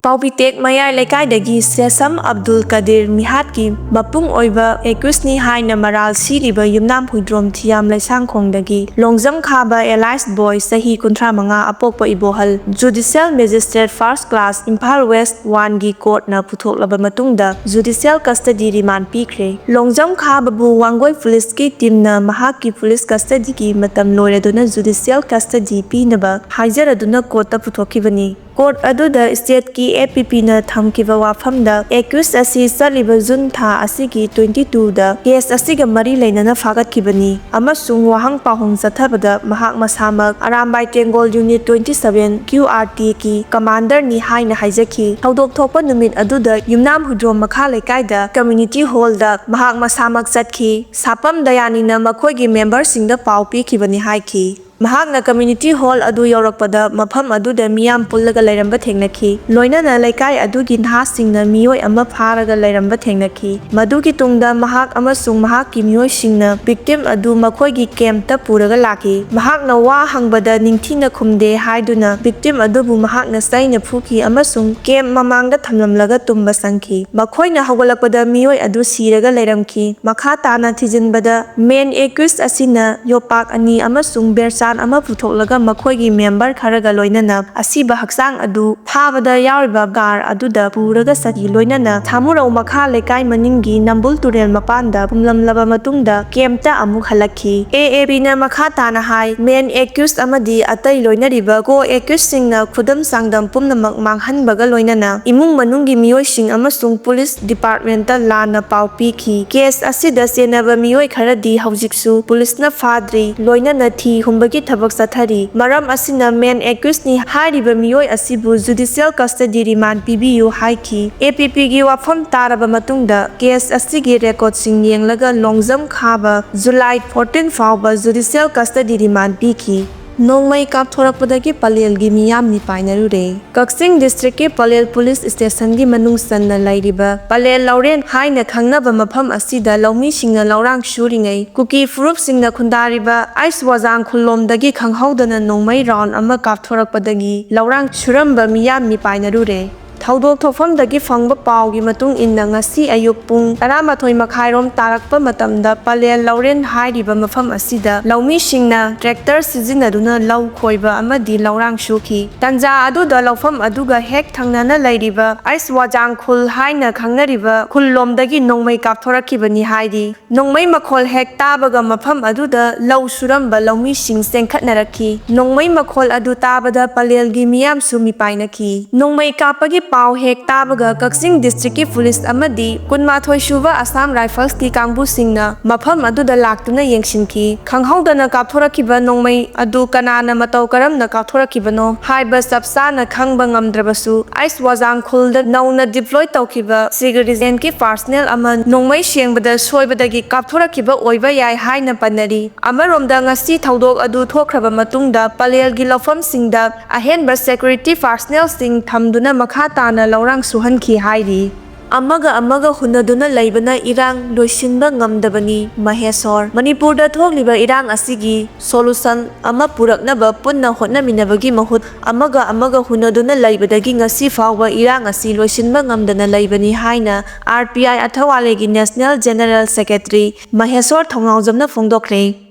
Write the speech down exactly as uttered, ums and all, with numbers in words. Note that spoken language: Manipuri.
ꯄꯥꯎꯕꯤꯇꯦꯛ ꯃꯌꯥꯏ ꯂꯩꯀꯥꯏꯗꯒꯤ ꯁꯦꯁꯝ ꯑꯕꯗꯨꯜ ꯀꯗꯤꯔ ꯃꯤꯍꯥꯠꯀꯤ ꯃꯄꯨꯡ ꯑꯣꯏꯕ ꯑꯦꯀ꯭ꯌꯨꯁꯅꯤ ꯍꯥꯏꯅ ꯃꯔꯥꯜ ꯁꯤꯔꯤꯕ ꯌꯨꯝꯅꯥꯝ ꯍꯨꯏꯗ꯭ꯔꯣꯝ ꯊꯤꯌꯥꯝ ꯂꯩꯁꯥꯡꯈꯣꯡꯗꯒꯤ ꯂꯣꯡꯖꯝ ꯈꯥꯕ alias ꯕꯣꯏ ꯆꯍꯤ ꯀꯨꯟꯊ꯭ꯔꯥ ꯃꯉꯥ ꯑꯄꯣꯛꯄ Ibohal judicial magistrate first class Imphal west ꯋꯥꯟꯒꯤ ꯀꯣꯔꯠꯅ ꯄꯨꯊꯣꯛꯂꯕ ꯃꯇꯨꯡꯗ ꯖꯨꯗꯤꯁꯤꯌꯦꯜ ꯀꯁꯇꯗꯤ ꯔꯤꯃꯥꯟ ꯄꯤꯈ꯭ꯔꯦ꯫ ꯂꯣꯡꯖꯝ ꯈꯥꯕꯕꯨ ꯋꯥꯡꯒꯣꯏ ꯄꯨꯂꯤꯁꯀꯤ ꯇꯤꯝꯅ ꯃꯍꯥꯛꯀꯤ ꯄꯨꯂꯤꯁ ꯀꯁꯇꯗꯤꯒꯤ ꯃꯇꯝ ꯂꯣꯏꯔꯗꯨꯅ ꯖꯨꯗꯤꯁꯤꯌꯦꯜ ꯀꯁꯇꯗꯤ ꯄꯤꯅꯕ ꯍꯥꯏꯖꯔꯗꯨꯅ ꯀꯣꯔꯠꯇ ꯄꯨꯊꯣꯛꯈꯤꯕꯅꯤ꯫ ꯀꯣꯔꯠ ꯑꯗꯨꯗ ꯁ꯭ꯇꯦꯠꯀꯤ ꯑꯦ ꯄꯤ ꯄꯤꯅ ꯊꯝꯈꯤꯕ ꯋꯥꯐꯝꯗ ꯑꯦꯀ꯭ꯌꯨꯁ ꯑꯁꯤ ꯆꯠꯂꯤꯕ ꯖꯨꯟ ꯊꯥ ꯑꯁꯤꯒꯤ ꯇ꯭ꯋꯦꯟꯇꯤ ꯇꯨꯗ ꯀꯦꯁ ꯑꯁꯤꯒ ꯃꯔꯤ ꯂꯩꯅꯅ ꯐꯥꯒꯠꯈꯤꯕꯅꯤ ꯑꯃꯁꯨꯡ ꯋꯥꯍꯪ ꯄꯥꯎꯍꯪ ꯆꯠꯊꯕꯗ ꯃꯍꯥꯛ ꯃꯁꯥꯃꯛ Arambai Tenggol unit twenty seven Q R ꯇꯤꯒꯤ ꯀꯃꯥꯟꯗꯔꯅꯤ ꯍꯥꯏꯅ ꯍꯥꯏꯖꯈꯤ꯫ ꯊꯧꯗꯣꯛ ꯊꯣꯛꯄ ꯅꯨꯃꯤꯠ ꯑꯗꯨꯗ ꯌꯨꯝꯅꯥꯝ ꯍꯨꯏꯗ꯭ꯔꯣꯝ ꯃꯈꯥ ꯂꯩꯀꯥꯏꯗ ꯀꯝꯃ꯭ꯌꯨꯅꯤꯇꯤ ꯍꯣꯜꯗ ꯃꯍꯥꯛ ꯃꯁꯥꯃꯛ ꯆꯠꯈꯤ꯫ ꯁꯥꯄꯝ ꯗꯌꯥꯅꯤꯅ ꯃꯈꯣꯏꯒꯤ ꯃꯦꯝꯕꯔꯁꯤꯡꯗ ꯄꯥꯎ ꯄꯤꯈꯤꯕꯅꯤ ꯍꯥꯏꯈꯤ꯫ ꯃꯍꯥꯛꯅ ꯀꯝꯃ꯭ꯌꯨꯅꯤꯇꯤ ꯍꯣꯜ ꯑꯗꯨ ꯌꯧꯔꯛꯄꯗ ꯃꯐꯝ ꯑꯗꯨꯗ ꯃꯤꯌꯥꯝ ꯄꯨꯜꯂꯒ ꯂꯩꯔꯝꯕ ꯊꯦꯡꯅꯈꯤ꯫ ꯂꯣꯏꯅꯅ ꯂꯩꯀꯥꯏ ꯑꯗꯨꯒꯤ ꯅꯍꯥꯁꯤꯡꯅ ꯃꯤꯑꯣꯏ ꯑꯃ ꯐꯥꯔꯒ ꯂꯩꯔꯝꯕ ꯊꯦꯡꯅꯈꯤ꯫ ꯃꯗꯨꯒꯤ ꯇꯨꯡꯗ ꯃꯍꯥꯛ ꯑꯃꯁꯨꯡ ꯃꯍꯥꯛꯀꯤ ꯃꯤꯑꯣꯏꯁꯤꯡꯅ ꯚꯤꯛꯇꯤꯝ ꯑꯗꯨ ꯃꯈꯣꯏꯒꯤ ꯀꯦꯝꯞꯇ ꯄꯨꯔꯒ ꯂꯥꯛꯈꯤ꯫ ꯃꯍꯥꯛꯅ ꯋꯥ ꯍꯪꯕꯗ ꯅꯤꯡꯊꯤꯅ ꯈꯨꯝꯗꯦ ꯍꯥꯏꯗꯨꯅ ꯚꯤꯛꯇꯤꯝ ꯑꯗꯨꯕꯨ ꯃꯍꯥꯛꯅ ꯆꯩꯅ ꯐꯨꯈꯤ ꯑꯃꯁꯨꯡ ꯀꯦꯝꯞ ꯃꯃꯥꯡꯗ ꯊꯝꯂꯝꯂꯒ ꯇꯨꯝꯕ ꯆꯪꯈꯤ꯫ ꯃꯈꯣꯏꯅ ꯍꯧꯒꯠꯂꯛꯄꯗ ꯃꯤꯑꯣꯏ ꯑꯗꯨ ꯁꯤꯔꯒ ꯂꯩꯔꯝꯈꯤ꯫ ꯃꯈꯥ ꯇꯥꯅ ꯊꯤꯖꯤꯟꯕꯗ ꯃꯦꯟ ꯑꯦꯀ꯭ꯌꯨꯁ ꯑꯁꯤꯅ ꯌꯣꯄꯥꯛ ꯑꯅꯤ ꯑꯃꯁꯨꯡ ꯕꯦꯔꯆꯥꯟ ꯑꯃ ꯄꯨꯊꯣꯛꯂꯒ ꯃꯈꯣꯏꯒꯤ ꯃꯦꯝꯕꯔ ꯈꯔꯒ ꯂꯣꯏꯅꯅ ꯑꯁꯤꯕ ꯍꯛꯆꯥꯡ ꯑꯗꯨ ꯐꯥꯕꯗ ꯌꯥꯎꯔꯤꯕ ꯀꯥꯔ ꯑꯗꯨꯗ ꯄꯨꯔꯒ ꯆꯠꯈꯤ꯫ ꯂꯣꯏꯅꯅ ꯊꯥꯃꯨꯔꯧ ꯃꯈꯥ ꯂꯩꯀꯥꯏ ꯃꯅꯤꯡꯒꯤ ꯅꯝꯕꯨꯜ ꯇꯨꯔꯦꯜ ꯃꯄꯥꯟꯗ ꯐꯨꯝꯂꯝꯂꯕ ꯃꯇꯨꯡꯗ ꯀꯦꯝꯞꯇ ꯑꯃꯨꯛ ꯍꯜꯂꯛꯈꯤ꯫ ꯑꯦ ꯑꯦ ꯄꯤꯅ ꯃꯈꯥ ꯇꯥꯅ ꯍꯥꯏ, ꯃꯦꯟ ꯑꯦꯀ꯭ꯌꯨꯁ ꯑꯃꯗꯤ ꯑꯇꯩ ꯂꯣꯏꯅꯔꯤꯕ ꯀꯣ ꯑꯦꯀ꯭ꯌꯨꯁꯁꯤꯡꯅ ꯈꯨꯗꯝ ꯆꯥꯡꯗꯝ ꯄꯨꯝꯅꯃꯛ ꯃꯥꯡꯍꯟꯕꯒ ꯂꯣꯏꯅꯅ ꯏꯃꯨꯡ ꯃꯅꯨꯡꯒꯤ ꯃꯤꯑꯣꯏꯁꯤꯡ ꯑꯃꯁꯨꯡ ꯄꯨꯂꯤꯁ ꯗꯤꯄꯥꯔꯠꯃꯦꯟꯠꯇ ꯂꯥꯟꯅ ꯄꯥꯎ ꯄꯤꯈꯤ꯫ ꯀꯦꯁ ꯑꯁꯤꯗ ꯆꯦꯟꯅꯕ ꯃꯤꯑꯣꯏ ꯈꯔꯗꯤ ꯍꯧꯖꯤꯛꯁꯨ ꯄꯨꯂꯤꯁꯅ ꯐꯥꯗ꯭ꯔꯤ, ꯂꯣꯏꯅꯅ ꯊꯤ ꯍꯨꯝꯕꯒꯤ ꯊꯕꯛ ꯆꯠꯊꯔꯤ꯫ ꯃꯔꯝ ꯑꯁꯤꯅ ꯃꯦꯟ ꯑꯦꯀ꯭ꯌꯨꯁꯅꯤ ꯍꯥꯏꯔꯤꯕ ꯃꯤꯑꯣꯏ ꯑꯁꯤꯕꯨ ꯖꯨꯗꯤꯁꯤꯌꯦꯜ ꯀꯁꯇꯗꯤ ꯔꯤꯃꯥꯟ ꯄꯤꯕꯤꯌꯨ ꯍꯥꯏꯈꯤ꯫ ꯑꯦ ꯄꯤ ꯄꯤꯒꯤ ꯋꯥꯐꯝ ꯇꯥꯔꯕ ꯃꯇꯨꯡꯗ ꯀꯦꯁ ꯑꯁꯤꯒꯤ ꯔꯦꯀꯣꯔꯗꯁꯤꯡ ꯌꯦꯡꯂꯒ ꯂꯣꯡꯖꯝ ꯈꯥꯕ ꯖꯨꯂꯥꯏ ꯐꯣꯔꯇꯤꯟ ꯐꯥꯎꯕ ꯖꯨꯗꯤꯁꯤꯌꯦꯜ ꯀꯁꯇꯗꯤ ꯔꯤꯃꯥꯟ ꯄꯤꯈꯤ꯫ ꯅꯣꯡꯃꯩ ꯀꯥꯞꯊꯣꯔꯛꯄꯗꯒꯤ ꯄꯂꯦꯜꯒꯤ ꯃꯤꯌꯥꯝ ꯃꯤꯄꯥꯏꯅꯔꯨꯔꯦ꯫ ꯀꯛꯆꯤꯡ ꯗꯤꯁꯇ꯭ꯔꯤꯛꯀꯤ ꯄꯂꯦꯜ ꯄꯨꯂꯤꯁ ꯁ꯭ꯇꯦꯁꯟꯒꯤ ꯃꯅꯨꯡ ꯆꯟꯅ ꯂꯩꯔꯤꯕ ꯄꯂꯦꯜ ꯂꯧꯔꯦꯟ ꯍꯥꯏꯅ ꯈꯪꯅꯕ ꯃꯐꯝ ꯑꯁꯤꯗ ꯂꯧꯃꯤꯁꯤꯡꯅ ꯂꯧꯔꯥꯡ ꯁꯨꯔꯤꯉꯩ ꯀꯨꯀꯤ ꯐꯨꯔꯨꯞꯁꯤꯡꯅ ꯈꯨꯟꯗꯥꯔꯤꯕ ꯑꯩꯁ ꯋꯥꯖꯥꯡ ꯈꯨꯜꯂꯣꯝꯗꯒꯤ ꯈꯪꯍꯧꯗꯅ ꯅꯣꯡꯃꯩ ꯔꯥꯎꯟ ꯑꯃ ꯀꯥꯞꯊꯣꯔꯛꯄꯗꯒꯤ ꯂꯧꯔꯥꯡ ꯁꯨꯔꯝꯕ ꯃꯤꯌꯥꯝ ꯃꯤꯄꯥꯏꯅꯔꯨꯔꯦ꯫ ꯊꯧꯗꯣꯛ ꯊꯣꯛꯐꯝꯗꯒꯤ ꯐꯪꯕ ꯄꯥꯎꯒꯤ ꯃꯇꯨꯡ ꯏꯟꯅ, ꯉꯁꯤ ꯑꯌꯨꯛ ꯄꯨꯡ ꯇꯔꯥꯃꯥꯊꯣꯏ ꯃꯈꯥꯏꯔꯣꯝ ꯇꯥꯔꯛꯄ ꯃꯇꯝꯗ ꯄꯂꯦꯜ ꯂꯧꯔꯦꯟ ꯍꯥꯏꯔꯤꯕ ꯃꯐꯝ ꯑꯁꯤꯗ ꯂꯧꯃꯤꯁꯤꯡꯅ ꯇ꯭ꯔꯦꯛꯇꯔ ꯁꯤꯖꯤꯟꯅꯗꯨꯅ ꯂꯧ ꯈꯣꯏꯕ ꯑꯃꯗꯤ ꯂꯧꯔꯥꯡ ꯁꯨꯈꯤ꯫ ꯇꯟꯖꯥ ꯑꯗꯨꯗ ꯂꯧꯐꯝ ꯑꯗꯨꯒ ꯍꯦꯛ ꯊꯪꯅꯅ ꯂꯩꯔꯤꯕ ꯑꯩꯁ ꯋꯥꯖꯥꯡ ꯈꯨꯜ ꯍꯥꯏꯅ ꯈꯪꯅꯔꯤꯕ ꯈꯨꯜ ꯂꯣꯝꯗꯒꯤ ꯅꯣꯡꯃꯩ ꯀꯥꯞꯊꯣꯔꯛꯈꯤꯕꯅꯤ ꯍꯥꯏꯔꯤ꯫ ꯅꯣꯡꯃꯩ ꯃꯈꯣꯜ ꯍꯦꯛ ꯇꯥꯕꯒ ꯃꯐꯝ ꯑꯗꯨꯗ ꯂꯧ ꯁꯨꯔꯝꯕ ꯂꯧꯃꯤꯁꯤꯡ ꯆꯦꯟꯈꯠꯅꯔꯛꯈꯤ꯫ ꯅꯣꯡꯃꯩ ꯃꯈꯣꯜ ꯑꯗꯨ ꯇꯥꯕꯗ ꯄꯂꯦꯜꯒꯤ ꯃꯤꯌꯥꯝꯁꯨ ꯃꯤꯄꯥꯏꯅꯈꯤ꯫ ꯅꯣꯡꯃꯩ ꯀꯥꯞꯄꯒꯤ ꯄꯥꯎ ꯍꯦꯛ ꯇꯥꯕꯒ ꯀꯛꯆꯤꯡ ꯗꯤꯁꯇ꯭ꯔꯤꯛꯀꯤ ꯄꯨꯂꯤꯁ ꯑꯃꯗꯤ ꯀꯨꯟꯃꯥꯊꯣꯏ ꯁꯨꯕ ꯑꯁꯥꯝ ꯔꯥꯏꯐꯜꯁꯀꯤ ꯀꯥꯡꯕꯨꯁꯤꯡꯅ ꯃꯐꯝ ꯑꯗꯨꯗ ꯂꯥꯛꯇꯨꯅ ꯌꯦꯡꯁꯤꯟꯈꯤ꯫ ꯈꯪꯍꯧꯗꯅ ꯀꯥꯞꯊꯣꯔꯛꯈꯤꯕ ꯅꯣꯡꯃꯩ ꯑꯗꯨ ꯀꯅꯥꯅ ꯃꯇꯧ ꯀꯔꯝꯅ ꯀꯥꯞꯊꯣꯔꯛꯈꯤꯕꯅꯣ ꯍꯥꯏꯕ ꯆꯞ ꯆꯥꯅ ꯈꯪꯕ ꯉꯝꯗ꯭ꯔꯕꯁꯨ, ꯑꯩꯁ ꯋꯥꯖꯥꯡ ꯈꯨꯜꯗ ꯅꯧꯅ ꯗꯤꯄ꯭ꯂꯣꯏ ꯇꯧꯈꯤꯕ ꯁꯤꯒ ꯔꯤꯖꯦꯟꯠꯀꯤ ꯄꯥꯔꯁꯅꯦꯜ ꯑꯃ ꯅꯣꯡꯃꯩ ꯁꯦꯡꯕꯗ ꯁꯣꯏꯕꯗꯒꯤ ꯀꯥꯞꯊꯣꯔꯛꯈꯤꯕ ꯑꯣꯏꯕ ꯌꯥꯏ ꯍꯥꯏꯅ ꯄꯟꯅꯔꯤ꯫ ꯑꯃꯔꯣꯝꯗ, ꯉꯁꯤ ꯊꯧꯗꯣꯛ ꯑꯗꯨ ꯊꯣꯛꯈ꯭ꯔꯕ ꯃꯇꯨꯡꯗ ꯄꯂꯦꯜꯒꯤ ꯂꯧꯐꯝꯁꯤꯡꯗ ꯑꯍꯦꯟꯕ ꯁꯦꯀ꯭ꯌꯨꯔꯤꯇꯤ ꯄꯥꯔꯁꯅꯦꯜꯁꯤꯡ ꯊꯝꯗꯨꯅ ꯃꯈꯥ ꯇꯥꯅ ꯂꯧꯔꯥꯡ ꯁꯨꯍꯟꯈꯤ ꯍꯥꯏꯔꯤ꯫ ꯑꯃꯒ ꯑꯃꯒ ꯍꯨꯟꯅꯗꯨꯅ ꯂꯩꯕꯅ ꯏꯔꯥꯡ ꯂꯣꯏꯁꯤꯟꯕ ꯉꯝꯗꯕꯅꯤ, ꯃꯍꯦꯁꯣꯔ꯫ ꯃꯅꯤꯄꯨꯔꯗ ꯊꯣꯛꯂꯤꯕ ꯏꯔꯥꯡ ꯑꯁꯤꯒꯤ ꯁꯣꯂꯨꯁꯟ ꯑꯃ ꯄꯨꯔꯛꯅꯕ ꯄꯨꯟꯅ ꯍꯣꯠꯅꯃꯤꯟꯅꯕꯒꯤ ꯃꯍꯨꯠ, ꯑꯃꯒ ꯑꯃꯒ ꯍꯨꯟꯅꯗꯨꯅ ꯂꯩꯕꯗꯒꯤ ꯉꯁꯤ ꯐꯥꯎꯕ ꯏꯔꯥꯡ ꯑꯁꯤ ꯂꯣꯏꯁꯤꯟꯕ ꯉꯝꯗꯅ ꯂꯩꯕꯅꯤ ꯍꯥꯏꯅ ꯑꯥꯔ ꯄꯤ ꯑꯥꯏ ꯑꯊꯋꯥꯂꯦꯒꯤ ꯅꯦꯁꯅꯦꯜ ꯖꯦꯅꯔꯦꯜ ꯁꯦꯀ꯭ꯔꯦꯇꯔꯤ ꯃꯍꯦꯁꯣꯔ ꯊꯧꯅꯥꯎꯖꯝꯅ ꯐꯣꯡꯗꯣꯛꯈ꯭ꯔꯦ꯫